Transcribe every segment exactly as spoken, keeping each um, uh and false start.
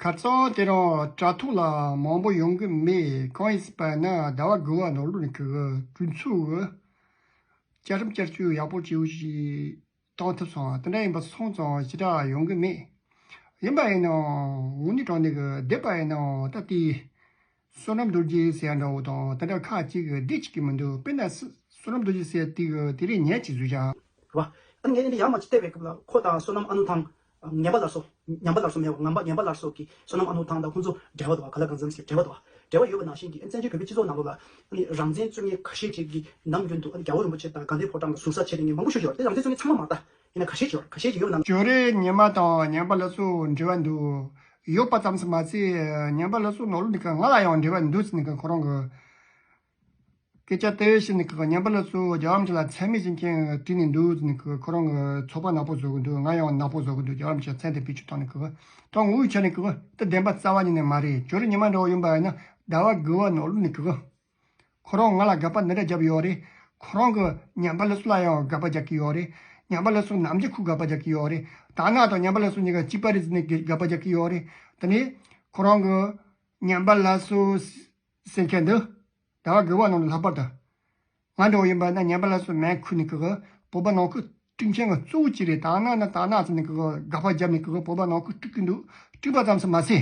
ཁ་སང་དེ་རིང་དྲ་ཐོག་ལ་མང་པོ་ཡོང་གི་མེད། གང་ཡིན་ཟེར་བ་ན་ཟླ་བ་དགུ་བ་ནང་ལོགས་ནས་ཀྱི་གྲོས་ཚོགས་ཀྱི་བཅའ་ཁྲིམས་བསྐྱར་བཅོས་ཡག་པོ་བྱེད་འོས་ཞིག་བཏང་ཐུབ་སོང་། དེ་འདྲ་ཡིན་པ་སོང་ཙང་ཞེ་དྲག་ཡོང་གི་མེད། ཡིན་པ་ཡིན་ནའང་དངོས་གནས་དྲང་གནས་ཀྱི་བསྡད་པ་ཡིན་ནའང་ད་ལྟའི་བསོད་ནམས་རྡོ་རྗེ་ཟེར་ཡ་འདྲ་བོ་དང་དེ་འདྲ་ཁག་ཅིག་གི་བསྡད་ཅིག་གི་མི་འདུག་དཔེར་ན་སི་བསོད་ནམས་རྡོ་རྗེ་ཟེར་དེ་གི་དེ་རིང་ཉལ་ཅིག་བཟོས་བཞག་རེད་བ། ཨ་ནི་ངས་འདི་ཡར་མར་ཅིག་བལྟས་པའི་སྐབས་ལ་ཁོ་དང་བསོད་ནམས་ཨ་ནུ་ཐང་། ངན་པ་སླར་གསོ། ངན་པ་སླར་གསོ་མེད་པ་ངན་པ་ངན་པ་སླར་གསོ་གི་བསོད་ནམས་ཨ་ནུ་ཐང་དང་ཁོང་ཚོ་འབྲེལ་བ་འདུག་བ། ག་ལ་གང་འཚམ་ཞིག་འབྲེལ་བ་འདུག་བ། འབྲེལ་བ་ཡོད་པ་ནང་བཞིན་གྱི་ཨ་ནི་བཙན་བྱོལ་བོད་པའི་སྤྱི་ཚོགས་ནང་ལོགས་ལ་ཨ་ནི་རང་བཙན་རྩོད་མཁན་ཁ་ཤས་ཅིག་གིས་ནམ་རྒྱུན་དུ་ཨ་ནི་རྒྱལ་བ་རིན་པོ་ཆེ་དང་དགའ་ལྡན་ཕོ་བྲང་གི་ཟུར་ཟ་བྱས་ནས་ངས་མང་པོ་ཤོད་ཤོད་རེད། དེ་རང་བཙན་རྩོད་མཁན་ཚང་མ་མ་རེད་ད། ཡིན་ན་ཁ་ཤས་ཅིག་ཡོད་རེད། ཁ་ཤས་ཅིག་ཡོད་པ་ནང་། ཇོ་རི་ཉི་མ་དང་ངན་པ་སླར་གསོ་འབྲེལ་བ་འདུག་ཡོད་པ་ཙམ་ཞིག་མ་ཚད་ངན་པ་སླར་གསོ་ནང་ལོགས་ནས་ཀྱི་ང་ལ་ཡང་འབྲེལ་བ་འདུག་ཟེར་ནས་ཀྱི་ཁོ་རང་གི་སྐད་ཆ་དེ་བཤད་ནས་ཀྱི་ཉན་པ་ལ་སུ་རྒྱལ་བ་རིན་པོ་ཆེ་ལ་མཚན་སྨད་བྱེད་མཁན་བྲིས་ནས་འདུག་ཟེར་ནས་ཀྱི་ཁོ་རང་གི་ཚོགས་པ་ནག་པོ་བཟོ་གི་འདུག་ང་ཡང་ནག་པོ་བཟོ་གི་འདུག་རྒྱལ་བ་རིན་པོ་ཆེ་མཚན་དེ་བེད་སྤྱོད་བཏང་ནས་ཀྱི་ད་ངོ་བོའི་ཆ་ནས་ཀྱི་ད་བདེན་པ་རྩ་བ་ཉིད་ནས་མ་རེད། ཇོ་རི་ཉི་མ་འདྲ་བོ་ཡིན་པ་ཡིན་ན་ཟླ་བ་དགུ་བ་ནང་ལོགས་ནས་ཀྱི་ཁོ་རང་ང་ལ་དགག་པ་འདི་འདྲ་བརྒྱབ་ཡོད་རེད། ཁོ་རང་གི་ཉན་པ་ལ་སུ་ལ་ཡང་དགག་པ་རྒྱག་གི་ཡོད་རེད། ཉན་པ་ལ་སུ་ནམ་རྒྱུན་ཁོ་དགག་པ་རྒྱག་གི་ཡོད་རེད། དར་ནག་དང་ཉན་པ་ལ་སུ་གཉིས་ཀ་གཅིག་པ་རེད་ཟེར་ནས་དགག་པ་རྒྱག་གི་ཡོད་རེད། དེ་ནས་ཁོ་རང་གི་ཉན་པ་ལ་སུ་ཟེར་མཁན་འདི། ཟླ་བ་དགུ་བ་ནང་ལ་ལྷག་པར་དུ། ང་འདྲ་བོ་ཡིན་པ་ན་ཉན་པ་ལ་སོགས་མེད་ཁུལ་ནས་ཀྱི་བོད་པ་ནང་ཁུལ་དཀྲུག་མཁན་གྱི་གཙོ་བོ་གཅིག་རེད། དར་ནག་ན་དར་ནག་ཟེར་ནས་ཀྱི་དགག་པ་བརྒྱབ་ནས་ཀྱི་བོད་པ་ནང་ཁུལ་དཀྲུག་གི་འདུག་དཀྲུག་པ་ཙམ་ཞིག་མ་ཟད།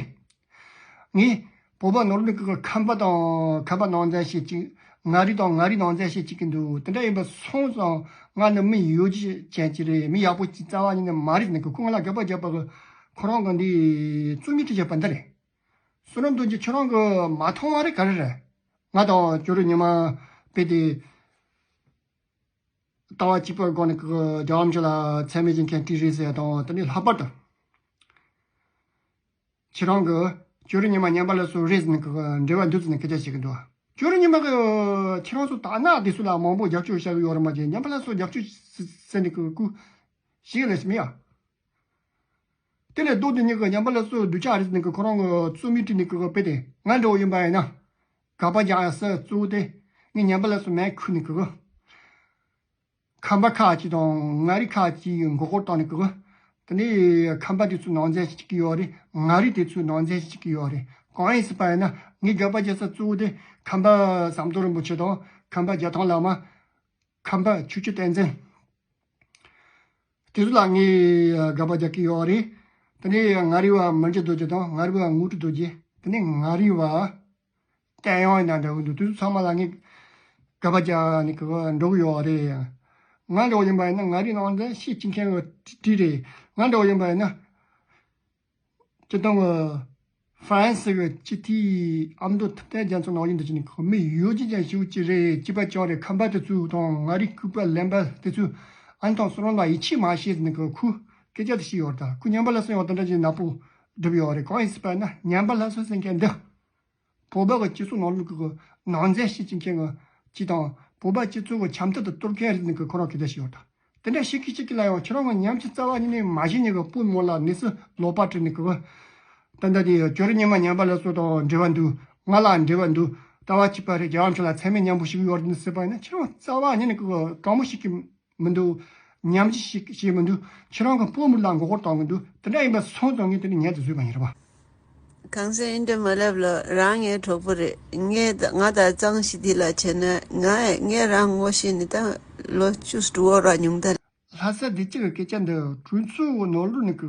ངས་བོད་པ་ནང་ལོགས་ཀྱི་ཁམས་པ་དང་ཁམས་པ་ནང་བཙན་བྱེད་ཅིག་མངའ་རིས་དང་མངའ་རིས་ནང་བཙན་བྱེད་ཅིག་གི་འདུག་དེ་འདྲ་ཡིན་པ་སོང་ཙང་ང་ནི་མི་ཡོད་རྒྱུ་ཅན་གཅིག་རེད། མི་ཡག་པོ་ཅིག་རྩ་བ་ཉིད་ནས་མ་རེད་ཟེར་ནས་ཀྱི་ཁོ་ང་ལ་དགག་པ་བརྒྱབ་པ་གི་ཁོ་རང་གི་འདི་རྩོམ་ཡིག་བྲིས་བཞག་པ་འདི་རེད། བསོད་ནམས་རྡོ་རྗེ་ཁྱོད་རང་གིས་མ་མཐོང་བ་རེད་ག་རེ་རེད། ང་དང་ཇོ་རི་ཉི་མ་དཔེ་དེ་ལྟ་བ་གཅིག་པའི་སྒོ་ནས་ཀྱི་རྒྱལ་བ་རིན་པོ་ཆེ་ལ་མཚན་སྨད་བྱེད་མཁན་བྲིས་རེད་ཟེར་ཡ་དང་དེ་ནས་ལྷག་པར་དུ་ཁྱེད་རང་གིས་ཇོ་རི་ཉི་མ་ཉན་པ་ལ་སོགས་རེད་ཟེར་ནས་ཀྱི་འབྲེལ་བ་འདུག་ཟེར་ནས་སྐད་ཆ་བཤད་ཀྱི་འདུག་ཇོ་རི་ཉི་མ་གིས་ཁྱེད་རང་ཚོ་དར་ནག་དེ་ཚོ་ལ་མང་པོ་རྒྱབ་སྐྱོར་བྱ་གི་ཡོད་རེད་མ་གཞི་ཉན་པ་ལ་སོགས་རྒྱབ་སྐྱོར་ཟེར་ནས་ཀྱི་ཀུ་ཞིག་ལས་མི་ཡ། དེ་ལས་ལྡོག་སྟེ་ཉིད་ཀྱི་ཉན་པ་ལ་སོགས་སྡུག་ཅག་རེད་ཟེར་ནས་ཀྱི་ཁོ་རང་གི་རྩོམ་ཡིག་བྲིས་ནས་ཀྱི་དཔེ་དེ་ང་འདྲ་བོ་ཡིན་པ་ཡིན་ན། དགག་པ་རྒྱག་ཡ་ས་གཙོ་བོ་དེ་ངས་ཉན་པ་ལ་སོགས་མེད་ཁུལ་ནས་ཀྱི། ཁམས་པ་ཁག་ཅིག་དང་མངའ་རིས་ཁག་ཅིག་མགོ་སྐོར་བཏང་ནས་ཀྱི། དེ་ནས་ཁམས་པ་དེ་ཚོ་ནང་འཛིང་བྱེད་ཀྱི་ཡོད་རེད། མངའ་རིས་དེ་ཚོ་ནང་འཛིང་བྱེད་ཀྱི་ཡོད་རེད། གང་ཡིན་ཟེར་བ་ཡིན་ན་ངས་དགག་པ་རྒྱག་ས་གཙོ་བོ་དེ་ཁམས་པ་ཟམ་གདོང་རིན་པོ་ཆེ་དང་ཁམས་པ་རྒྱ་ཐང་བླ་མ། ཁམས་པ་ཆོས་ཀྱི་བསྟན་འཛིན། དེ་ཚོ་ལ་ངས་དགག་པ་རྒྱག་གི་ཡོད་རེད། དེ་ནས་མངའ་རིས་པ་མི་འགྱུར་རྡོ་རྗེ་དང་མངའ་རིས་པ་དངོས་གྲུབ་རྡོ་རྗེ། དེ་ནས་མངའ་རིས་པ་བསྟན་དབྱངས་ཡིན་ན་འདྲ་བོ་འདུག་དེ་ཚོ་ཚང་མ་ལ་ངས་དགག་པ་རྒྱག་ནས་གི་འགྲོ་གི་ཡོད་རེད། ང་འདྲ་བོ་ཡིན་པ་ཡིན་ན་མངའ་རིས་ནང་དུ་ཤེས་ཅི་མཁན་གི་དྲི་རེད། ང་འདྲ་བོ་ཡིན་པ་ཡིན་ན། སྤྱིར་བཏང་གི་ཧྥ་རན་སི་གི་སྤྱི་འཐུས་ཨ་མདོ་ཐུབ་བསྟན་རྒྱ་མཚོ་ནང་བཞིན་དུ་བྱས་ནས་ཁོ་མི་ཡོད་ཀྱི་ཀྱང་ཞིག་ཅི་རེད། སྐྱིད་པ་ཅང་རེད། ཁམས་པ་དེ་ཚོ་དང་མངའ་རིས་སྐུད་པ་ལེན་པ་དེ་ཚོ་ཨ་ནི་དང་སོ་རང་ལ་ཡིད་ཆེས་མ་བྱེད་ཟེར་ནས་གི་ཁོས་སྐད་ཆ་དེ་བཤད་ཡོད་རེད། ད་ཁོས་ཉན་པ་ལ་སོགས་ཡང་དེ་འདྲ་ཅིག་ནག་པོ་བསྒྲུབས་ཡོད་རེད། གང་ཡིན་ཟེར་བ་ན་ཉན་པ་ལ་སོགས་ཟེར་མཁན་འདི། བོད་པ་གི་སྤྱི་ཚོགས་ནང་ལོགས་ཀྱི་ནང་འཛིང་བྱེད་ཀྱི་མཁན་གྱི་སྤྱི་དང་བོད་པ་སྤྱི་ཚོགས་ཀྱི་འཆམ་མཐུན་དུ་གཏོར་མཁན་རེད་ནི་གི་ཁོ་རང་སྐད་ཆ་ཞིག་ཡོད་ད། དེ་འདྲ་ཞིག་གིས་ཅིག་གི་ལ་ཡང་ཁྱེད་རང་གི་ཉམས་ཀྱི་རྩ་བ་ཉིད་ནས་མ་ཤེས་ཉེ་གི་དཔོན་མོ་ལ་གནས་ཚུལ་ལོག་པ་དྲིས་ནི་གི་ད་ལྟ་དེ་ཇོ་རི་ཉི་མ་ཉན་པ་ལ་སོགས་དང་འབྲེལ་བ་འདུག་ང་ལ་འབྲེལ་བ་འདུག་ལྟ་བ་གཅིག་པ་རེད། རྒྱལ་བ་མཆོག་ལ་མཚན་སྨད་མཉམ་པོ་ཞིག་ཡོད་རེད་ནི་ཟེར་བ་ཡིན་ན་ཁྱེད་རང་རྩ་བ་ཉིད་ནས་གི་དྲང་མོ་ཞིག་གི་མི་འདུག་ཉམས་ཀྱི་ཞིག་བྱེད་མི་འདུག་ཁྱེད་རང་གི་སྤོ་མི་ལ་མགོ་སྐོར་གཏོང་གི་འདུག་དེ་འདྲ་ཡིན་པ་སོང་ཙང་ངས་དེ་ནས་ཉན་དུ་བཟོས་པ་ཡིན་རེད་པ། གངས་སེང་ཨིན་དྲ་མ་ལབ་ལ་རང་ངའི་གྲོགས་པོ་རེད། ངས་ད་ང་དང་གཙང་ཞི་བདེ་ལ་བྱས་ན་ང་ངས་རང་ངོ་ཤེས་ནི་ད་ལོ་བཅུ་དྲུག་འོག་ར་ཉུང་ད། ལྷ་ས་བདེ་སྐྱིད་ཀྱི་སྐད་ཆ་འདི་གྲོས་ཚོགས་ནང་ལོགས་ནས་ཀྱི་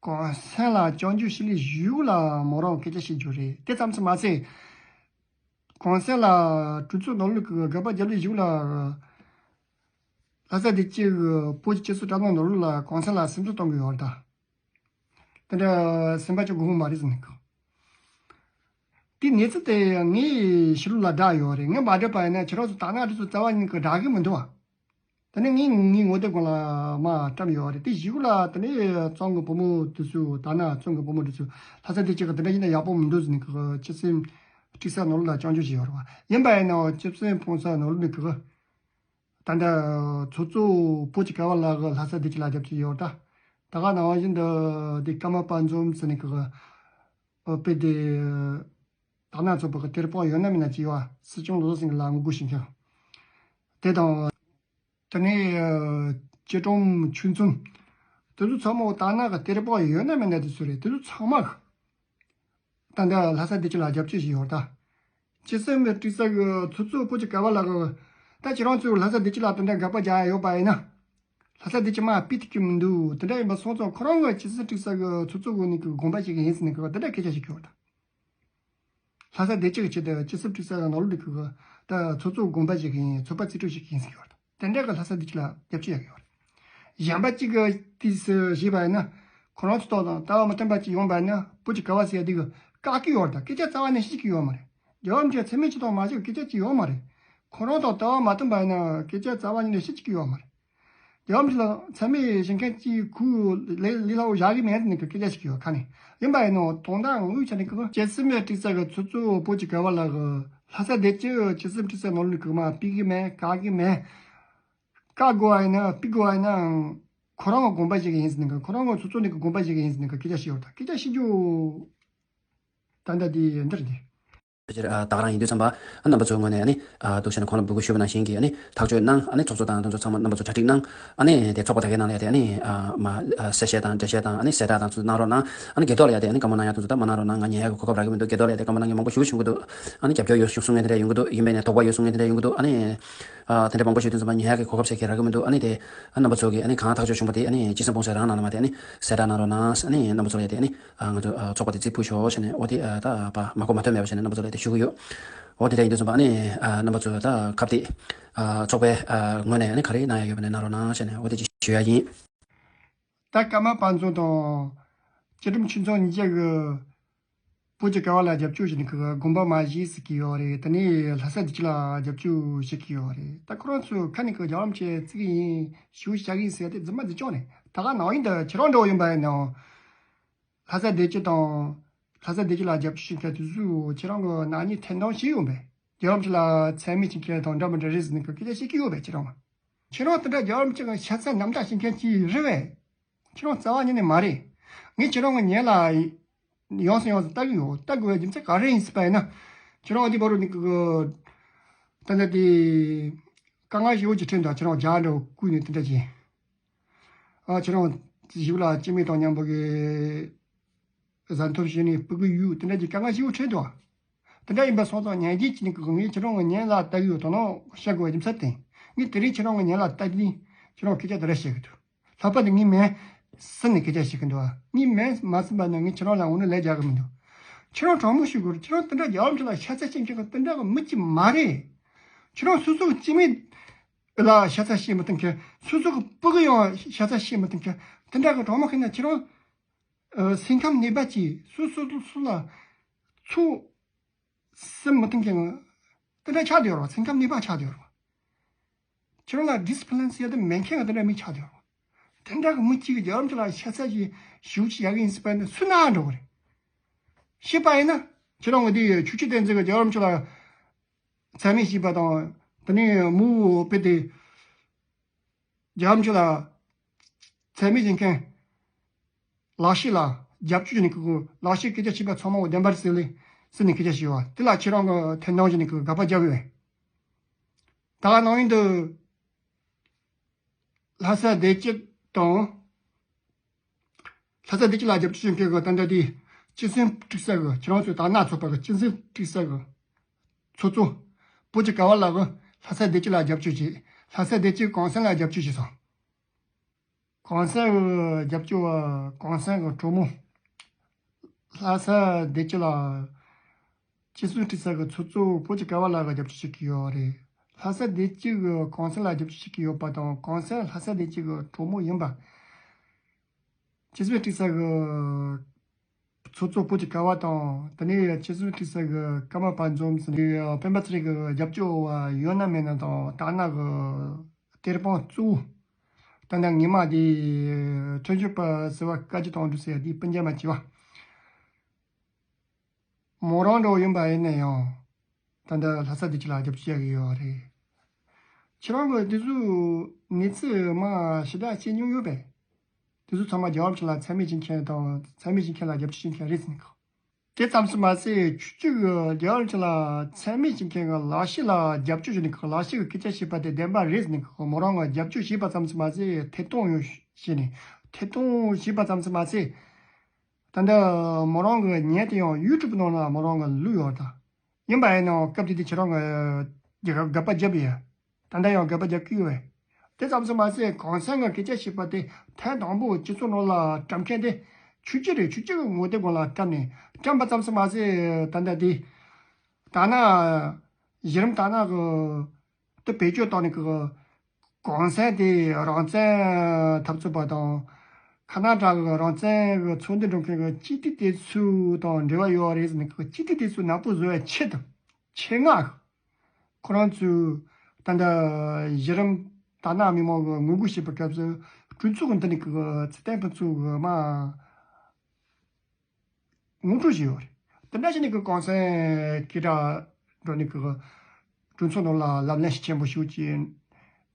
གོང་སེང་ལ་སྐྱོན་བརྗོད་ཞིག་ལས་གཞུག་ལ་མོ་རང་སྐད་ཆ་བཤད་རྒྱུ་རེད། དེ་ཙམ་ཙམ་མ་ཟད། གོང་གསལ་ལ་གྲོས་ཚོགས་ནང་ལོགས་ཀྱི་དགག་པ་རྒྱབ་ལས་གཞུག་ལ། ལྷ་ས་བདེ་སྐྱིད་ཀྱི་བོད་ཀྱི་སྤྱི་ཚོགས་དྲ་ལམ་ནང་ལོགས་ལ་གོང་གསལ་ལ་སེམས་གསོ་གཏོང་གི་ཡོད་རེད་ད། དེ་འདྲ་སེམས་པ་ཅིག་དགོས་མ་རེད་ཟེར་ནས་གི། དེའི་གནས་ཚུལ་དེ་ངའི་ཕྱི་ལོགས་ལ་བསྒྲགས་ཡོད་རེད། ངས་མ་བསྒྲགས་པ་ཡིན་ན་ཁྱེད་རང་ཚོ་དར་ནག་དེ་ཚོ་རྩ་བ་ཉིད་ཀྱི་བསྒྲགས་གི་མི་འདུག་བ། དེ་ནས་ངས་ངའི་ངོ་དེབ་སྒང་ལ་མར་བཀྲམ་ཡོད་རེད། དེ་གཞུག་ལ་དེ་ནས་གཙང་གི་བུ་མོ་དེ་ཚོ་དར་ནག་གཙང་གི་བུ་མོ་དེ་ཚོ་ལྷ་ས་བདེ་སྐྱིད་ཀྱི་དེ་འདྲ་ཡིན་ན་ཡག་པོ་མི་འདུག་ཟེར་ནས་གི་སྤྱི་སེམས་དཀྲུག་ས་ནང་ལོགས་ལ་སྐྱོན་བརྗོད་བྱས་ཡོད་རེད་བ། ཡིན་པ་ཡིན་ནའང་སྤྱི་སེམས་ཕུང་ས་ནང་ལོགས་ནས་གི་ད་ལྟ་ཚོགས་གཙོ་བོད་ཀྱི་སྐལ་བ་ལགས་ཀྱིས་ལྷ་ས་བདེ་སྐྱིད་ལ་རྒྱབ་ཀྱི་ཡོད་ད། ད་ག་ནང་བཞིན་དུ་དེ་ཀརྨ་པ་འཛོམས་ཟེར་ནས་གི་དཔེ་དེ་དར་ནག་ཚོགས་པ་གི་གཏེར་དཔོན་ཡོད་ན་མེད་ན་ཅིག་ཡོད་བ། སྲིད་སྐྱོང་བློ་བཟང་སེང་གེ་ལ་ངོ་རྒོལ་བྱེད་མཁན་དེ་དང་། དེ་ནས་ཨ་སྐྱིད་གྲོང་ཆོས་འཛོམས། དེ་ཚོ་ཚང་མ་དར་ནག་གི་གཏེར་དཔོན་ཡོད་ན་མེད་ན་དེ་ཚོ་རེད། དེ་ཚོ་ཚང་མ་གི་ ད་ལྟ་ལྷ་ས་བདེ་སྐྱིད་ལ་རྒྱབ་སྐྱོར་བྱེད་ཡོད་ད། སྤྱི་སེམས་དཀྲུག་ས་གི་ཚོགས་གཙོ་བོད་ཀྱི་ཀ་བ་ལགས་ཀྱིས་ད་ཁྱེད་རང་ཚོས་ལྷ་ས་བདེ་སྐྱིད་ལ་དེ་འདྲ་དགག་པ་རྒྱག་ཡ་ཡོད་པ་ཡིན་ན། ལྷ་ས་བདེ་སྐྱིད་མར་ཕུད་ཐུབ་ཀྱི་མི་འདུག་དེ་འདྲ་ཡིན་པ་སོང་ཙང་ཁོ་རང་གི་སྤྱི་སེམས་དཀྲུག་ས་གི་ཚོགས་གཙོ་གི་ནི་གི་དགོངས་པ་བཞེས་གི་ཡིན་ཟེར་ནས་གི་དེ་འདྲ་སྐད་ཆ་བཤད་ཀྱི་ཡོད་ད། ལྷ་ས་བདེ་སྐྱིད་ཀྱི་ཆེད་དུ་སྤྱི་སེམས་དཀྲུག་ས་གི་ནང་ལོགས་ནས་གི་ད་ཚོགས་གཙོ་དགོངས་པ་བཞེས་གི་ཡིན། ཚོགས་པ་རྩིས་སྤྲོད་བྱེད་ཀྱི་ཡིན་ཟེར་གི་ཡོད་ད། དེ་འདྲ་གི་ལྷ་ས་བདེ་སྐྱིད་ལ་རྒྱབ་སྐྱོར་ཡག་གི་ཡོད་རེད། གཞན་པ་གཅིག་གི་དུས་སུ་བྱས་པ་ཡིན་ན། ཁོ་རང་ཚོ་ཐོག་དང་ལྟ་བ་མི་མཐུན་པ་གཅིག་ཡོང་པ་ཡིན་ན་བོད་ཀྱི་ཀ་བ་ཟེར་ཡ་དེ་གི་བཀག་གི་ཡོད་རེད་ད། སྐད་ཆ་རྩ་བ་ནས་བཤད་ཀྱི་ཡོད་མ་རེད། རྒྱལ་བ་རིན་པོ་ཆེ་མཚན་སྨད་གཅིག་དང་མ་གཅིག་སྐད་ཆ་གཅིག་ཡོད་མ་རེད། ཁོ་རང་དང་ལྟ་བ་མ་མཐུན་པ་ཡིན་ན་སྐད་ཆ་རྩ་བ་ཉིད་ནས་བཤད་ཀྱི་ཡོད་མ་རེད། རྒྱལ་བ་རིན་པོ་ཆེ་ལ་མཚན་སྨད་བྱེད་མཁན་གཅིག་ཁུ་ལས་ལས་སླ་བོ་བཞག་གི་མེད་ནས་སྐད་ཆ་བཤད་ཀྱི་ཡོད་ཁ་ནས། ཡིན་པ་ཡིན་ནོ་དོན་དག་དངོས་ཆ་ནས་གི་སྤྱི་སེམས་དཀྲུག་ས་གི་ཚོགས་གཙོ་བོད་ཀྱི་ཀ་བ་ལགས་ཀྱིས་ལྷ་ས་བདེ་སྐྱིད་སྤྱི་སེམས་དཀྲུག་ས་ནང་ལོགས་ནས་གི་མར་ཕུད་གི་མེད། བཀག་གི་མེད། བཀག་དགོས་པ་ཡིན་ན་ཕུད་དགོས་པ་ཡིན་ནའང་ཁོ་རང་གི་དགོངས་པ་བཞེས་གི་ཡིན་ཟེར་ནས་གི་ཁོ་རང་གི་ཚོགས་གཙོ་ནས་གི་དགོངས་པ་བཞེས་གི་ཡིན་ཟེར་ནས་གི་སྐད་ཆ་བཤད་ཡོད་ད། སྐད་ཆ་བཤད་རྒྱུ་ད་ལྟ་དེ་འདིར་འདི། ཕལ་ཆེར་ད་ག་རང་ཡིན་དུས་ཙམ་པ་རྣམ་པ་ཚོའི་ངོས་ནས་ཨ་ནི་འདུག་བྱས་ན་གོང་ལ་འབོད་སྐུལ་ཞུས་པ་ནང་བཞིན་གྱི་ཨ་ནི་ཐག་གཅོད་གནང་། ཨ་ནི་ཚོགས་གཙོ་དང་དེ་ཚོ་ཚང་མ་རྣམ་པ་ཚོ་གྲ་སྒྲིག་གནང་། ཨ་ནི་དེ་ཚོགས་པ་དེ་གའི་ནང་ལ་ཡ་དེ་ཨ་ནི་མ་གསལ་བཤད་དང་འགྲེལ་བཤད་དང་ཨ་ནི་གསལ་བསྒྲགས་དང་ཚོ་གནང་རོགས་གནང་། ཨ་ནི་སྒེར་ཐོག་ལ་ཡ་དེ་ཨ་ནི་བཀའ་མོལ་གནང་ཡ་དེ་ཚོ་ད་མ་གནང་རོགས་གནང་། ང་ཉན་ཡ་གི་གོ་སྐབས་རག་གི་མི་འདུག་སྒེར་ཐོག་ལ་ཡ་དེ་བཀའ་མོལ་གནང་མཁན་མང་པོ་ཞེ་པོ་བྱུང་གི་འདུག་ཨ་ནི་རྒྱབ་སྐྱོར་ཡོད་གསུང་མཁན་དེ་འདྲ་ཡོང་གི་འདུག་ཡིན་པས་ནས་དོགས་པ་ཡོད་གསུང་མཁན་དེ་འདྲ་ཡོང་གི་འདུག་ཨ་ནི་དེ་འདྲ་མང་པོ་ཞིག་དུས་ཙམ་པ་ཉན་ཡག་གི་གོ་སྐབས་ཟེར་མཁན་རག་གི་མི་འདུག་ཨ་ནི་དེ་རྣམ་པ་ཚོ་གིས་ཨ་ནི་གང་ཐག་གཅོད་བྱུང་བ་དེ་ཨ་ནི་སྤྱི་སེམས་སྤོང་སེམས་རང་ནང་ལ་མ་དེ་ཨ་ནི་གསལ་བསྒྲགས་གནང་རོགས་གནང་། ཨ་ནི་རྣམ་པ་ཚོ་ལ་དེ་ཨ་ནི་ང་ཚོ་ཚོགས་པ་དེ་རྩིས་ཕུལ་ཤོག་ཟེར་ནས། འོ་དེ་ད་མ་གོ་མ་ཐོས་མེད་པ་བྱས་ནས་རྣམ་པ་ཚོ་ལ་དེ་ཞུ་གི་ཡོད། འོ་དེ་འདྲ་ཡིན་དུས་ཙམ་པ་ཨ་ནི་རྣམ་པ་ཚོ་ད་ཁ་གཏད་ཚོགས་པའི་ངོས་ནས་ཨ་ནི་ག་རེ་གནང་ཡ་ཡོད་པ་ནས་གནང་རོགས་གནང་ཟེར་ནས་འོ་དེ་ཅིག་ཞུ་ཡ་ཡིན། ད་ཀརྨ་པ་ཚོ་དང་སྐྱིད་སྒྲོལ་ཆོས་འཛོམས་གཉིས་ཀ་གིས་བོད་ཀྱི་ཀ་བ་ལ་རྒྱབ་སྐྱོར་བྱེད་མཁན་གྱི་དགོངས་པ་མ་བཞེས་ཟེར་གྱི་ཡོད་རེད། དེ་ནས་ལྷ་ས་བདེ་སྐྱིད་ལ་རྒྱབ་སྐྱོར་བྱེད་ཀྱི་ཡོད་རེད། ད་ཁོ་རང་ཚོས་ཁ་ནས་གི་རྒྱལ་བ་རིན་པོ་ཆེ་བརྩི་གི་ཡིན། ཞུ་བྱ་གི་ཡིན་ཟེར་ཏེ་རྫུན་མ་རྫུན་ཆོག་ནས་ད་ག་ནང་བཞིན་དུ་ཁྱེད་རང་འདྲ་བོ་ཡིན་པ་ཡིན་ནའང་། ལྷ་ས་བདེ་སྐྱིད་དང་། ལྷ་ས་བདེ་སྐྱིད་ལ་རྒྱབ་སྐྱོར་བྱེད་མཁན་དེ་ཚོས་ཁྱེད་རང་གི་ནག་ཉེས་ཐེར་འདོན་བྱས་ཡོད་པས། རྒྱལ་བ་རིན་པོ་ཆེ་ལ་མཚན་སྨད་བྱེད་མཁན་དང་འདྲ་མི་འདྲ་རེད་ཟེར་ནས་གི་སྐད་ཆ་བཤད་ཀྱི་ཡོད་པས་ཁྱེད་རང་ལ། ཁྱེད་རང་དེ་འདྲ་རྒྱལ་བ་རིན་པོ་ཆེ་གི་ཤ་ཚ་ནམ་ཞག་བྱེད་མཁན་གྱི་རེད་པས། ཁྱེད་རང་རྩ་བ་ཉིད་ནས་མ་རེད། ངས་ཁྱེད་རང་གི་ཉིན་ལ་ཡོངས་སུ་ཡོངས་སུ་ལྟ་གི་ཡོད། ལྟ་དགོས་པའི་རྒྱུ་མཚན་ག་རེ་ཡིན་ཟེར་བ་ཡིན་ན། ཁྱེད་རང་འདི་བར་དུ་ནི་གི་ད་ལྟ་དེ་དཀའ་ངལ་ཞེ་པོ་ཅིག་འཕྲད་འདུག་ཁྱེད་རང་རྒྱ་འདྲ་བོ་བརྐུས་ནས་དེ་འདྲ་བྱས། ཨ་ཁྱེད་རང་ཞིབ་ལ་སྐྱེ་དམན་དང་མཉམ་པོ་གི་བཟའ་འཐུང་བྱས་ནས་སྤུ་གུ་ཡོད་དེ་འདྲ་གྱི་དཀའ་ངལ་ཞེ་པོ་འཕྲད་འདུག་དེ་འདྲ་ཡིན་པ་སོང་ཙང་ཉན་གྱིན་གྱིན་ངས་ཁྱེད་རང་གི་ཉན་ལ་ལྟ་གི་ཡོད་དོ་ནོ་བཤད་དགོས་པའི་རྒྱུ་མཚན་དེ། ངས་དེ་རིང་ཁྱེད་རང་གི་ཉན་ལ་ལྟ་དུས་ཁྱེད་རང་སྐད་ཆ་དེ་འདྲ་བཤད་གི་འདུག་ལྷག་པར་དུ་ངས་མིན་ཟེར་ནས་སྐད་ཆ་བཤད་གི་འདུག་ངས་མིན་མ་ཟེར་པ་ན་ངས་ཁྱེད་རང་ལ་འོ་ན་ལས་རྒྱག་གི་མི་འདུག་ཁྱེད་རང་དྲང་མོ་ཞུ་དགོས། ཁྱེད་རང་དེ་འདྲ་རྒྱལ་བ་རིན་པོ་ཆེ་ལ་ཤ་ཚ་ཅན་ཁྱེད་ཀྱི་དེ་འདྲ་གི་མི་གཅིག་མ་རེད། ཁྱེད་རང་སོ་སོ་གི་སྐྱེ་དམན་ལ་ཤ་ཚ་བྱེད་མི་ཐུབ་མཁན། སོ་སོ་གི་སྤུ་གུ་ཡང་ཤ་ཚ་བྱེད་མི་ཐུབ་མཁན། དེ་འདྲ་གི་གྲོགས་མོ་ཁེ་ན་ཁྱེད་རང་སེམས་ཁམས་ནད་པ་གྱིས་སོ་སོ་སོ་སོ་ལ་ཚུར་སེམས་མི་ཐུབ་མཁན་དེ་འདྲ་ཆགས་བསྡད་ཡོད་རེད་བ། སེམས་ཁམས་ནད་པ་ཆགས་བསྡད་ཡོད་རེད་བ། ཁྱེད་རང་ལ་ཌི་སི་པི་ལིན་ཟེར་ཡ་དེ་མེད་མཁན་གི་དེ་འདྲ་མི་ཆགས་བསྡད་ཡོད་རེད་བ། དེ་འདྲ་གི་མི་གཅིག་གིས་རྒྱལ་བ་རིན་པོ་ཆེ་ལ་ཤ་ཚ་ཞིག་ཞུ་ཅི་ཡག་གི་ཡིན་ཟེར་པ་ནི་སུ་ན་འགྲོ་གི་རེད། ཤེས་པ་ཡིན་ན་ཁྱེད་རང་གི་དེ་ཆོས་བརྒྱུད་བསྟན་འཛིན་གྱི་རྒྱལ་བ་རིན་པོ་ཆེ་ལ་མཚན་སྨད་བྱས་པ་དང་། དེ་ནས་མུའུ་དཔེ་དེ་རྒྱལ་བ་རིན་པོ་ཆེ་ལ་མཚན་སྨད་བྱེད་མཁན་ལག་ཤེས་ལ་རྒྱབ་སྐྱོར་བྱས་ནས་ཁོ་ཁོ་ལག་ཤེས་སྐད་ཆ་བཤད་པ་ཚང་མ་བདེན་པ་རེད་ཟེར་ལེ་ཟེར་ནས་སྐད་ཆ་བཤད་པ་དེ་ལ་ཁྱེད་རང་གི་ཐེར་འདོན་བྱས་ནས་ཁོ་དགག་པ་རྒྱག་གི་ཡོད། ད་ག་ནང་བཞིན་དུ། ལྷ་ས་བདེ་སྐྱིད་དང་། ལྷ་ས་བདེ་སྐྱིད་ལ་རྒྱབ་སྐྱོར་བྱེད་མཁན་གྱི་ད་ལྟ་དེ་སྤྱི་སེམས་དཀྲུག་ས་གི་ཁྱེད་རང་ཚོའི་དར་ནག་ཚོགས་པ་གི་སྤྱི་སེམས་དཀྲུག་ས་གི་ཚོགས་གཙོ་བོད་ཀྱི་ཀ་བ་ལགས་ཀྱིས་ལྷ་ས་བདེ་སྐྱིད་ལ་རྒྱབ་སྐྱོར་བྱེད། ལྷ་ས་བདེ་སྐྱིད་གོང་གསལ་ལ་རྒྱབ་སྐྱོར་བྱེད་སོང་། གོང་གསལ་གྱི་རྒྱབ་སྐྱོར་བ་གོང་གསལ་གྱི་གྲོགས་མོ། ལྷ་ས་བདེ་སྐྱིད་ལ་སྤྱི་སེམས་དཀྲུག་ས་གི་ཚོགས་གཙོ་བོད་ཀྱི་ཀ་བ་ལགས་ཀྱིས་རྒྱབ་སྐྱོར་བྱེད་ཀྱི་ཡོད་རེད། ལྷ་ས་བདེ་སྐྱིད་ཀྱིས་གོང་གསལ་ལ་རྒྱབ་སྐྱོར་བྱེད་ཀྱི་ཡོད་པ་དང་། གོང་གསལ་ལྷ་ས་བདེ་སྐྱིད་ཀྱི་གྲོགས་མོ་ཡིན་པ། སྤྱི་སེམས་དཀྲུག་ས་གི་ཚོགས་གཙོ་བོད་ཀྱི་ཀ་བ་དང་། དེ་ནས་སྤྱི་སེམས་དཀྲུག་ས་གི་ཀརྨ་པ་འཛོམས་ཟེར་ནས་སྤེན་པ་ཚེ་རིང་གི་རྒྱབ་སྐྱོར་བ་ཡོད་ན་མེད་ན་དང་། དར་ནག་གི་གཏེར་དཔོན་གཙོ་བོ། ད་ནང་ཉི་མ་དེ་ཁྲིམས་ཞིབ་པ་ཟེར་བ་བཀའ་བརྒྱུད་དང་འབྲུག་ཟེར་ཡ་དེའི་སྤུན་མཇལ་མ་བྱས་པ། མོ་རང་འདྲ་བོ་ཡིན་པ་ཡིན་ན་ཡང་། ད་ལྟ་ལྷ་ས་བདེ་སྐྱིད་ལ་རྒྱབ་སྐྱོར་བྱེད་ཀྱི་ཡོད་རེད། ཁྱེད་རང་གིས་དེ་ཚོའི་གནས་ཚུལ་མ་ཞེ་དྲག་བཤད་མྱོང་ཡོད་པས། དེ་ཚོ་ཚང་མ་རྒྱལ་བ་རིན་པོ་ཆེ་ལ་མཚན་སྨད་བྱེད་མཁན་དང་། མཚན་སྨད་བྱེད་མཁན་ལ་རྒྱབ་སྐྱོར་བྱེད་མཁན་རེད་ཟེར་ནས་གི། དེ་ཙམ་ཞིག་མ་ཟད། ཁྱོད་ཀྱིས་རྒྱལ་བ་རིན་པོ་ཆེ་ལ་མཚན་སྨད་བྱེད་མཁན་གྱི་ལག་ཤེས་ལ་རྒྱབ་སྐྱོར་བྱས་ནས་གི། ལག་ཤེས་ཀྱི་སྐད་ཆ་བཤད་པ་དེ་བདེན་པ་རེད་ཟེར་ནས་གི། མོ་རང་གིས་རྒྱབ་སྐྱོར་བྱས་པ་ཙམ་ཞིག་མ་ཟད། ཐད་གཏོང་ཡང་བྱས་ནས། ཐད་གཏོང་བྱས་པ་ཙམ་ཞིག་མ་ཟད། ད་ལྟ་མོ་རང་གི་ཉལ་དེ་ཡང་ཡུ་ཊུབ་ནང་ལ་མོ་རང་གི་ལུས་ཡོད་ད། ཡིན་པ་ཡིན་ནའང་སྐབས་དེ་དུས་ཁྱེད་རང་གི་དགག་པ་རྒྱབ་ཡོད། ད་ལྟ་ཡང་དགག་པ་རྒྱབ་ཀྱི་ཡོད། དེ་ཙམ་དུ་མ་ཟད་གོང་ས་མཆོག་གིས་སྐད་ཆ་བཤད་པ་དེ་ཐེངས་དང་པོ་སྤྱི་ཚོགས་ནང་ལ་བཀྲམ་མཁན་དེ་ཆོས་བརྒྱུད་རེད། ཆོས་བརྒྱུད་ཀྱི་ངོ་དེབ་སྒང་ལ་བཀྲམ་ནས་བཀྲམ་པ་ཙམ་དུ་མ་ཟད་ད་ལྟ་དེ་ད་ན་གཞི་རིམ་ད་ན་གི་དེ་བེད་སྤྱོད་བཏང་ནས་གི་གོང་ས་མཆོག་དེ་རང་བཙན་འཐབ་རྩོད་པ་དང་། ཁ་ན་ཌ་གི་རང་བཙན་གི་ཚོགས་འདུ་འགྲོ་མཁན་གི་སྤྱི་འཐུས་དེ་ཚོ་དང་འབྲེལ་བ་ཡོད་རེད་ཟེར་ནས་གི་སྤྱི་འཐུས་དེ་ཚོ་ནག་པོ་བཟོ་བའི་ཆེད་དུ་ཆེད་མངགས་གི་ཁོ་རང་ཚོས་ད་ལྟ་གཞི་རིམ་ད་ན་མི་མང་གི་ངོ་རྒོལ་བྱེད་པའི་སྐབས་སུ་གྲོས་ཚོགས་གི་འདི་ནས་གི་ཚེ་བརྟན་ཕུན་ཚོགས་གི་མ། ངོ་སྤྲོད་བྱས་ཡོད་རེད། དེ་འདྲ་བྱས་ནས་ཀྱི་གོང་ས་སྐད་གྲགས་འགྲོ་ནས་ཀྱི་གྲོས་ཚོགས་ནང་ལ་ལབ་གླེང་ཞིག་ཆེན་པོ་ཞིག་ཅིག་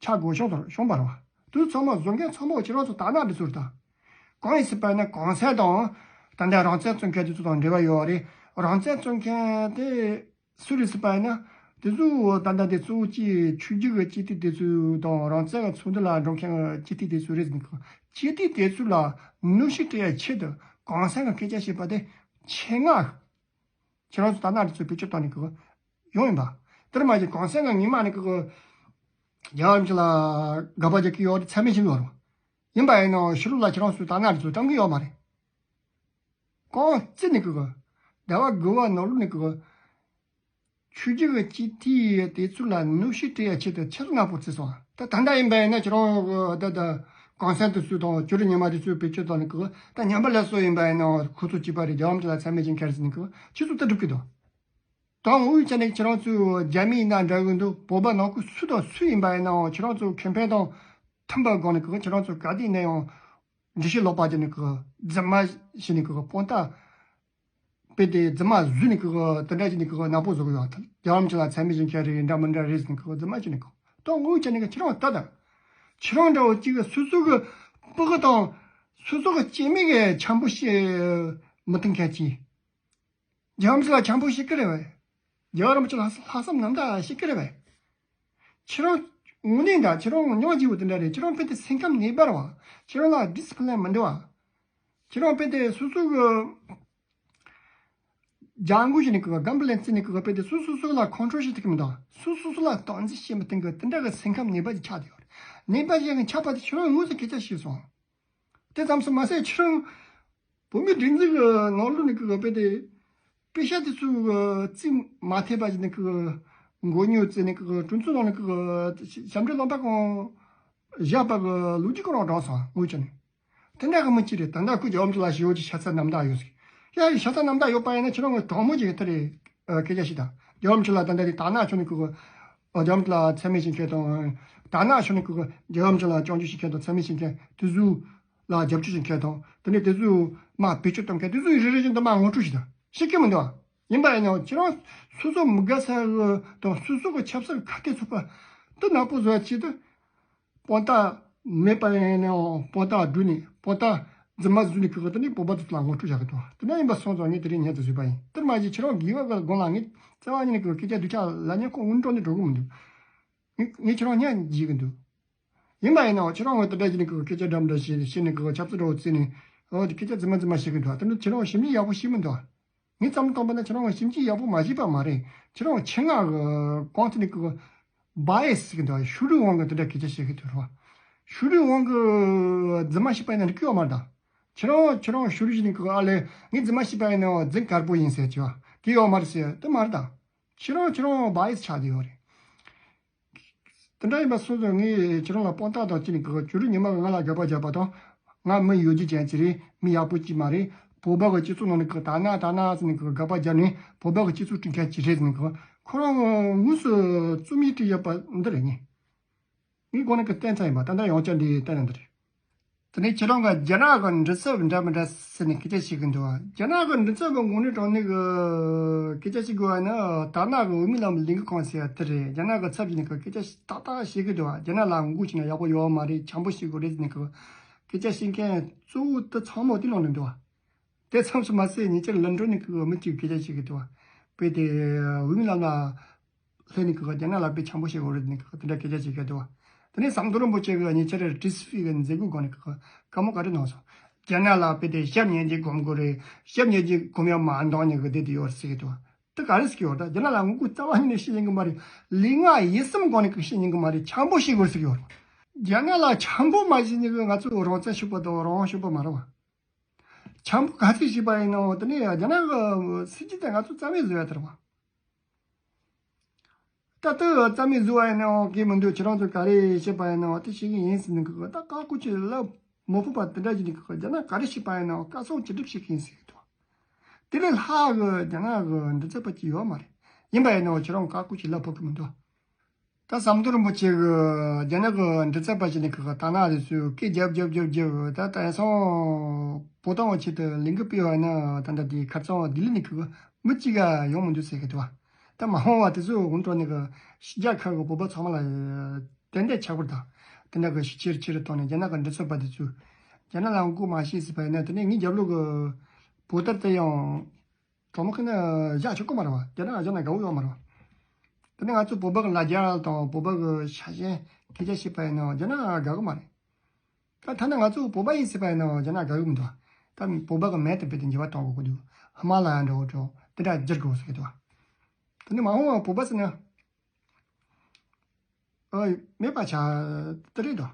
ཆགས་དགོས་བྱུང་དང་བྱུང་བ་རེད་བ། དུས་ཚང་མ་བཟོ་མཁན་ཚང་མ་ཁྱེད་རང་ཚོ་དག་སྣང་འདི་ཚོ་རེད་ད། གང་ཡིན་ཟེར་བ་ན་གོང་ས་དང་ད་ལྟ་རང་བཙན་རྩོད་མཁན་དེ་ཚོ་དང་འབྲེལ་བ་ཡོད་རེད། རང་བཙན་རྩོད་མཁན་དེ་སུ་རེད་ཟེར་བ་ཡིན་ན། དེ་ཚོ་ད་ལྟ་དེ་གཙོ་བོ་གཅིག་ཆོས་བརྒྱུད་ཀྱི་སྤྱི་འཐུས་དེ་ཚོ་དང་རང་བཙན་གྱི་ཚོགས་འདུ་ལ་འགྲོ་མཁན་གྱི་སྤྱི་འཐུས་དེ་ཚོ་རེད་ཟེར་གི་སྤྱི་འཐུས་དེ་ཚོ་ལ་གནོན་ཤུགས་སྤྲད་ཡ་ཆེད་དུ་གོང་ས་གྱི་སྐད་ཆ་བཤད་པ་དེ་ཆེད་མངགས། ཁྱེད་རང་ཚོ་ད་ནང་དེ་ཚོ་བེད་སྤྱོད་བཏང་ནས་གི་ཡོང་ཡིན་པ། དེར་མ་ཟད་གོང་ས་གྱི་ངོ་མ་ནས་གི་རྒྱལ་བ་རིན་པོ་ཆེ་ལ་དགག་པ་རྒྱག་གི་ཡོད་རེད་ཚད་མེད་བཞིན་ཡོད་རེད། ཡིན་པ་ཡིན་ནའང་ཕྱི་ལོགས་ལ་ཁྱེད་རང་ཚོས་ད་ནང་དེ་ཚོ་བཀྲམ་གི་ཡོད་མ་རེད། གང་བརྩིས་ནས་གི་གི། ཟླ་བ་དགུ་བ་ནང་ལོགས་ནས་གི་གི། ཆོས་བརྒྱུད་ཀྱི་སྤྱི་འཐུས་དེ་ཚོ་ལ་གནོན་ཤུགས་སྤྲད་ཡ་ཆེད་དུ་ཆེད་དུ་ནག་པོ་བརྩིས་སོང་། ད་ད་ལྟ་ཡིན་པ་ཡིན་ན་ཁྱེད་རང་གི་ད་ད་གོང་ས་དེ་ཚོ་དང་བཅུ་དྲུག་ཉི་མ་དེ་ཚོའི་བེད་སྤྱོད་བཏང་ནས་གི་གི། ད་ཉམས་པ་སླར་གསོ་ཡིན་པ་ཡིན་ན་ཁོ་ཚོ་གཅིག་པ་རེད། རྒྱལ་བ་རིན་པོ་ཆེ་ལ་ཚད་མེད་ཅིག་འཁྱེར་ཟིན་ནས་གི་གི་ཕྱི་ཚོགས་ལྟ་གྲུབ་ཀྱི་འདུག་དང་དངོས་ཡོད་ཆ་ནས་ཁྱེད་རང་ཚོ་རྒྱ་མི་ཡིན་ན་འདྲ་གི་འདུག་བོད་པ་ནང་ཁུལ་སུ་དང་སུ་ཡིན་པ་ཡིན་ནའང་ཁྱེད་རང་ཚོ་ཁེ་ཕན་དང་མཐུན་པ་སྒང་ནས་གི་གི་ཁྱེད་རང་ཚོ་ག་དུས་ནས་ཡང་འགྲེལ་བཤད་ལོག་པ་བརྒྱབ་ནས་གི་གི་རྫུན་མ་བྱས་ནས་གི་གི་དཔང་རྟགས་དཔེ་དེ་རྫུན་མ་བཟོས་ནས་གི་གི་དེ་འདྲ་བྱས་ནས་གི་གི་ནག་པོ་བཟོ་གི་ཡོད། རྒྱལ་བ་རིན་པོ་ཆེ་ལ་ཚད་མེད་ཅིག་འཁྱེར་རེད་འདྲ་མི་འདྲ་རེད་ཟེར་ནས་གི་གི་རྫུན་མ་བྱས་ནས་གི་དང་དངོས་ཡོད་ཆ་ནས་གི་ཁྱེད་རང་ལྟ་དང་། ཁྱེད་རང་འདྲ་བོ་གཅིག་གི་སོ་སོ་གི་སྤུ་གུ་དང་སོ་སོ་གི་སྐྱེ་དམན་གི་འཆམ་པོ་བྱེད་མི་ཐུབ་མཁན་གྱི། རྒྱལ་བ་རིན་པོ་ཆེ་ལ་འཆམ་པོ་བྱེད་ཀྱི་རེད་བས། རྒྱལ་བ་རིན་པོ་ཆེ་ལ་ལྷག་བསམ་རྣམ་དག་བྱེད་ཀྱི་རེད་བས། ཁྱེད་རང་དངོས་གནས་འདྲ་ཁྱེད་རང་ཉོག་བྱེད་པོ་དེ་འདྲ་རེད། ཁྱེད་རང་དཔེ་དེ་སེམས་ཁམས་ནད་པ་རེད་བ། ཁྱེད་རང་ལ་ཌི་སི་པི་ལིན་མི་འདུག་བ། ཁྱེད་རང་དཔེ་དེ་སོ་སོ་གི་རྒྱག་འགུལ་བྱས་ནས་གི་གམ་པ་ལན་བརྩིས་ནས་གི་དཔེ་དེ་སོ་སོ་སོ་ལ་ཁོང་ཁྲོ་བྱེད་ཐུབ་ཀྱི་མི་འདུག་སོ་སོ་སོ་ལ་སྟངས་འཛིན་བྱེད་མི་ཐུབ་གི་དེ་འདྲ་གི་སེམས་ཁམས་ནད་པ་ཅིག་ཆགས་བསྡད་ཡོད་རེད། ནད་པ་ཅིག་གི་ཆགས་པ་དེ་ཁྱེད་རང་དངོས་སུ་སྐད་ཆ་བཤད་སོང་། དེ་ཙམ་དུ་མ་ཟད་ཁྱེད་རང་བོད་མིའི་སྒྲིག་འཛུགས་ཀྱི་ནང་ལོགས་ནས་ཀྱི་དཔེ་དེ་པེ་ཤག་དེ་ཚོའི་རྩིས་མ་ཐེབས་པ་ཞིག་ནས་ཀྱི་མགོ་ཉོ་རྩིས་ནས་ཀྱི་གྲོས་ཚོགས་ནང་ནས་ཀྱི་ཞབས་འདྲེན་ལམ་ཕྲག་གང་བཞག་པ་གི་ལོ་རྒྱུས་ཀྱང་རང་དྲངས་སོང་། དངོས་བྱས་ནས་དེ་འདྲ་གི་མི་གཅིག་རེད། ད་ལྟ་ཁོས་རྒྱལ་བ་རིན་པོ་ཆེ་ལ་ཞེ་པོ་ཅིག་ཤ་ཚ་རྣམ་དག་ཡོད་ཟིག་ཡ་ཡི་ཤ་ཚ་རྣམ་དག་ཡོད་པ་ཡིན་ན་ཁྱེད་རང་གི་གྲོགས་མོ་ཅིག་ཡིན་ད་རེད། སྐད་ཆ་ཞིག་དང་རྒྱལ་བ་རིན་པོ་ཆེ་ལ་ད་ལྟ་དེ་དག་སྣང་ཕྱོགས་ནས་ཀྱི་རྒྱལ་བ་རིན་པོ་ཆེ་ལ་ཚད་མེད་ཅིག་མཁས་དང་། དག་སྣང་ཕྱོགས་ནས་ཀྱི་རྒྱལ་བ་རིན་པོ་ཆེ་ལ་སྐྱོན་བརྗོད་བྱེད་མཁན་དང་། དག་སྣང་ཕྱོགས་ནས་ཀྱི་རྒྱལ་བ་རིན་པོ་ཆེ་ལ་སྐྱོན་བརྗོད་བྱེད་མཁན་དང་། ཚད་མེད་བྱེད་མཁན་དེ་ཚོ་ལ་རྒྱབ་སྐྱོར་བྱེད་མཁན་དང་། དེ་ནས་དེ་ཚོ་མར་བེད་སྤྱོད་གཏོང་མཁན་དེ་ཚོ་རེ་རེ་བཞིན་དུ་མར་ངོ་སྤྲོད་བྱེད་དང་། ཤེས་ཀྱི་མི་འདུག་ཡིན་པ་ཡིན་ནའང་ཁྱེད་རང་སོ་སོ་མི་དགའ་ས་དང་སོ་སོ་གི་ཆབ་སྲིད་ཁ་གཏད་ཚུགས་པ་འདི་ནག་པོ་བཟོ་བ་ཆེད་དུ། དཔང་རྟགས་མེད་པ་ཡིན་ནའང་དཔང་རྟགས་བསྒྲུབས་ནས་དཔང་རྟགས་རྫུན་མ་བཟོས་ནས་ཁུ་ཁུ་དེ་ནས་བོད་པ་ཚོ་ལ་ངོ་སྤྲོད་བྱ་གི་འདུག་དེ་འདྲ་ཡིན་པ་སོང་ཙང་ངས་དེ་རིང་སྙན་དུ་བཟོས་པ་ཡིན། དེར་མ་གཞི་ཁྱེད་རང་དགེ་བ་གི་སྒང་ལ་ངས་རྩ་བ་ཉིད་ནས་ཁུ་སྐད་ཆ་སྡུག་ཅག་ལབ་ཉན་ཁོ་དངོས་འགྲོ་ནས་འགྲོ་གི་མི་འདུག་ངས་ངས་ཁྱེད་རང་སྙན་བརྗེད་གི་འདུག་ཡིན་པ་ཡིན་ནའང་ཁྱེད་རང་ངོ་དེ་འདྲ་བྱས་ནས་ཁུ་སྐད་ཆ་འདྲ་མི་འདྲ་བཤད་བཤད་ནས་ཁུ་ཆབ་སྲིད་འདྲ་བོ་བརྩིས་ནས་འོ་དེ་སྐད་ཆ་རྫུན་མ་རྫུན་མ་བཤད་གི་འདུག་དེ་འདྲ་ཁྱེད་རང་ཞིབ་འཇུག་ཡག་པོ་བྱེད་མི་འདུག་ངས་བསམ་བློ་བཏང་པ་ན་ཁྱེད་རང་ཞིབ་འཇུག་ཡག་པོ་མ་བྱས་པ་མ་རེད། ཁྱེད་རང་ཆེད་མངགས་གི་གོང་དེ་ནས་གི་བ་ཡེ་སི་གི་འདུག་ཤུགས་རིག་དབང་གི་དེ་འདྲ་སྐད་ཆ་བཤད་གི་འདུག་རོ། ཤུགས་རིག་དབང་གི་རྫུན་མ་བཤད་པ་ཡིན་ན་འགྲིག་གི་ཡོད་མ་རེད་ད། ཁྱེད་རང་ཁྱེད་རང་ཤུགས་རིག་བྱས་ནས་གི་ཨ་ལས་ངས་རྫུན་མ་བཤད་པ་ཡིན་ན་རྫུན་དཀར་པོ་ཡིན་ཟེར་གྱི་བ་དེ་ཡོད་མ་རེད་ཟེར་དེ་མ་རེད་ད། ཁྱེད་རང་ཁྱེད་རང་བ་ཡེ་སི་ཆགས་བསྡད་ཡོད་རེད། དེ་འདྲ་ཡིན་པ་སོང་ཙང་ངས་ཁྱེད་རང་ལ་དཔང་རྟགས་དང་བཅས་ནས་གི་བཅུ་དྲུག་ཉི་མ་གི་ང་ལ་དགག་པ་བརྒྱབ་པ་དང་། ང་མི་ཡོད་རྒྱུ་ཅན་ཅིག་རེད། མི་ཡག་པོ་ཅིག་མ་རེད། བོད་པ་གི་སྤྱི་ཚོགས་ནང་ནས་གི་དག་སྣང་དག་སྣང་ཟེར་ནས་གི་དགག་པ་བརྒྱབ་ནས་བོད་པ་གི་སྤྱི་ཚོགས་སྐྲུན་མཁན་ཅིག་རེད་ཟེར་ནས་གི་ཁོ་རང་དངོས་སུ་རྩོམ་ཡིག་བྲིས་ཡོད་པ་འདི་རེད། ངས་ངའི་སྒོ་ནས་གི་བསྟན་ཚར་ཡིན་པ་ད་ལྟ་ཡང་བསྐྱར་འདི་བསྟན་ཡོད་འདི་རེད། དེ་ནས་ཁྱེད་རང་གི་རྒྱ་ནག་གི་མགྲིན་ཚབ་འདྲ་མི་འདྲ་ཟེར་ནས་སྐད་ཆ་བཤད་གི་འདུག་རྒྱ་ནག་གི་མགྲིན་ཚབ་གི་ངོས་ནས་དྲངས་ནས་གི་སྐད་ཆ་བཤད་དགོས་པ་ནི་དར་ནག་གི་འོས་མི་ལམ་ལུགས་ཁང་ཟེར་ཡ་དེ་རེད། རྒྱ་ནག་གི་ཚབ་བྱས་ནས་གི་སྐད་ཆ་ཏག་ཏག་བཤད་གི་འདུག་རྒྱ་ནག་ལ་ངོ་རྒོལ་བྱས་ན་ཡག་པོ་ཡོད་མ་རེད། འཆམ་པོ་བྱེད་དགོས་རེད་ཟེར་ནས་གི་སྐད་ཆ་བཤད་མཁན་གཙོ་བོ་དེ་ཚང་མ་དེ་ནང་ནས་འདུག་དེ་ཙམ་དུ་མ་ཟད་ཉེ་ཆར་ལོན་ཌོན་ནས་གི་མི་གཅིག་སྐད་ཆ་བཤད་གི་འདུག་དཔེ་དེ་འོས་མི་ལམ་ལ་ལྷན་ནས་ཀྱི་རྒྱ་ནག་ལ་དཔེ་འཆམ་པོ་བྱེད་དགོས་རེད་ནས་ཀྱི་དེ་འདྲ་སྐད་ཆ་བྱེད་མཁན་འདུག་དེ་ནས་ཟམ་གདོང་རིན་པོ་ཆེ་གིས་ཉེ་ཆར་ཊི་སི་ཕི་གི་མཛད་སྒོའི་སྒང་ནས་ཀྱི་བཀའ་མོལ་ག་རེ་གནང་སོང་ རྒྱ་ནག་ལ་དཔེ་དེ་ཞབས་ཉེས་ཅན་སྒོམ་དགོས་རེད། ཞབས་ཉེས་ཅན་སྒོམ་ཡག་མ་འདང་ནི་གི་དེ་དེ་ཡོད་ཟེར་གི་འདུག་ད་ག་རེ་ཟེར་གི་ཡོད་ད། རྒྱ་ནག་ལ་ངོ་རྒོལ་རྩ་བ་ཉིད་ནས་བྱེད་ཉན་གི་མ་རེད། ལུས་ངག་ཡིད་གསུམ་སྒོ་ནས་གི་བྱེད་ཉན་གི་མ་རེད། འཆམ་པོ་བྱེད་དགོས་ཟེར་གི་ཡོད། རྒྱ་ནག་ལ་འཆམ་པོ་མ་བྱེད་ཉན་གི་ང་ཚོ་རང་བཙན་ཤོར་བ་དང་རང་དབང་ཤོར་བ་མ་རེད་བ། འཆམ་པོ་ག་ཚོད་བྱས་པ་ཡིན་ནའང་དེ་ནས་རྒྱ་ནག་གི་སྲིད་ཇུས་དེ་ང་ཚོ་རྩ་མེད་བཟོ་ཡ་དེ་རེད་བ། ད་ལྟ་རྩ་མེད་བཟོ་བ་ཡིན་ནའང་གལ་མི་འདུག་ཁྱེད་རང་ཚོ་ག་རེ་བྱེད་པ་ཡིན་ནའང་དེ་བྱེད་ཀྱི་ཡིན་ཟེར་ནས་གི་ད་བཀའ་བཀོད་ཀྱི་ལབ་མི་ཕོད་པ་དེ་འདྲ་ཞིག་ནས་གི་རྒྱ་ནག་ག་རེ་བྱེད་པ་ཡིན་ནའང་བཀའ་སྲུང་ཅི་སྒྲུབ་བྱེད་ཀྱི་ཡིན་ཟེར་གི་འདུག་དེ་ལས་ལྷག་གི་རྒྱ་ནག་གི་མགྲིན་ཚབ་པ་ཅིག་ཡོད་མ་རེད། ཡིན་པ་ཡིན་ནའང་ཁྱེད་རང་བཀའ་བཀོད་ཀྱི་ལབ་ཕོད་ཀྱི་མི་འདུག་ད་ཟམ་གདོང་རིན་པོ་ཆེ་གི་རྒྱ་ནག་གི་མགྲིན་ཚབ་པ་ཞིག་ནས་གི་ད་ན་དེ་ཚོས་སྐད་རྒྱབ་རྒྱབ་རྒྱབ་རྒྱབ་ད་དེང་སང་བོད་དོན་ཆེད་དུ་ལས་འགུལ་སྤེལ་བ་ན་ད་འདྲ་དེ་ཁ་རྩང་ལྡི་ལི་ནས་གི་མི་གཅིག་ག་ཡོང་མི་འདུག་ཟེར་གི་འདུག་ད་མ་འོངས་པ་དེ་ཚོ་ཧུན་ཀྲོ་ནས་གི་ཕྱི་རྒྱལ་ཁག་གི་བོད་པ་ཚང་མ་ལ་དེ་འདྲ་ཆགས་པར་དང་དེ་འདྲ་གི་ཤུགས་ཆེར་ཆེར་བཏང་ནས་རྒྱ་ནག་གི་མགྲིན་ཚབ་པ་དེ་ཚོས་རྒྱ་ནག་ལ་ངོ་རྒོལ་མ་བྱེད་ཟེར་བ་ཡིན་ན་དེ་ནས་ངའི་རྒྱབ་ལོགས་གི་བོད་དར་དེ་ཡང་གྲོགས་མོ་ཁོ་ན་བཞག་ཆོག་གི་མ་རེད་བ། རྒྱ་ནག་གཞུང་ན་དགའ་བོ་ཡོད་མ་རེད་བ། དེ་ནས་ང་ཚོ་བོད་པ་གི་ལ་རྒྱ་དང་བོད་པ་གི་ཆ་ཤས་སྐད་ཆ་བཤད་པ་ཡིན་ན་རྒྱ་ནག་དགའ་གི་མ་རེད། ད་ཐ་ན་ང་ཚོ་བོད་པ་ཡིན་ཟེར་བ་ཡིན་ན་རྒྱ་ནག་དགའ་གི་མི་འདུག་ད་བོད་པ་གི་མིང་དེ་རྦད་དེ་འགྱུར་བ་གཏོང་དགོས་ཀྱི་འདུག་ཧི་མ་ལ་ཡ་འདྲ་བོ་འདྲ་བོ་དེ་འདྲ་བསྒྱུར་དགོས་ཟེར་གི་འདུག་དེ་ནས་མ་འོངས་པ་བོད་པ་ཟེར་ན། ཨ། མེད་པ་ཆགས་དེ་རེད་དོ།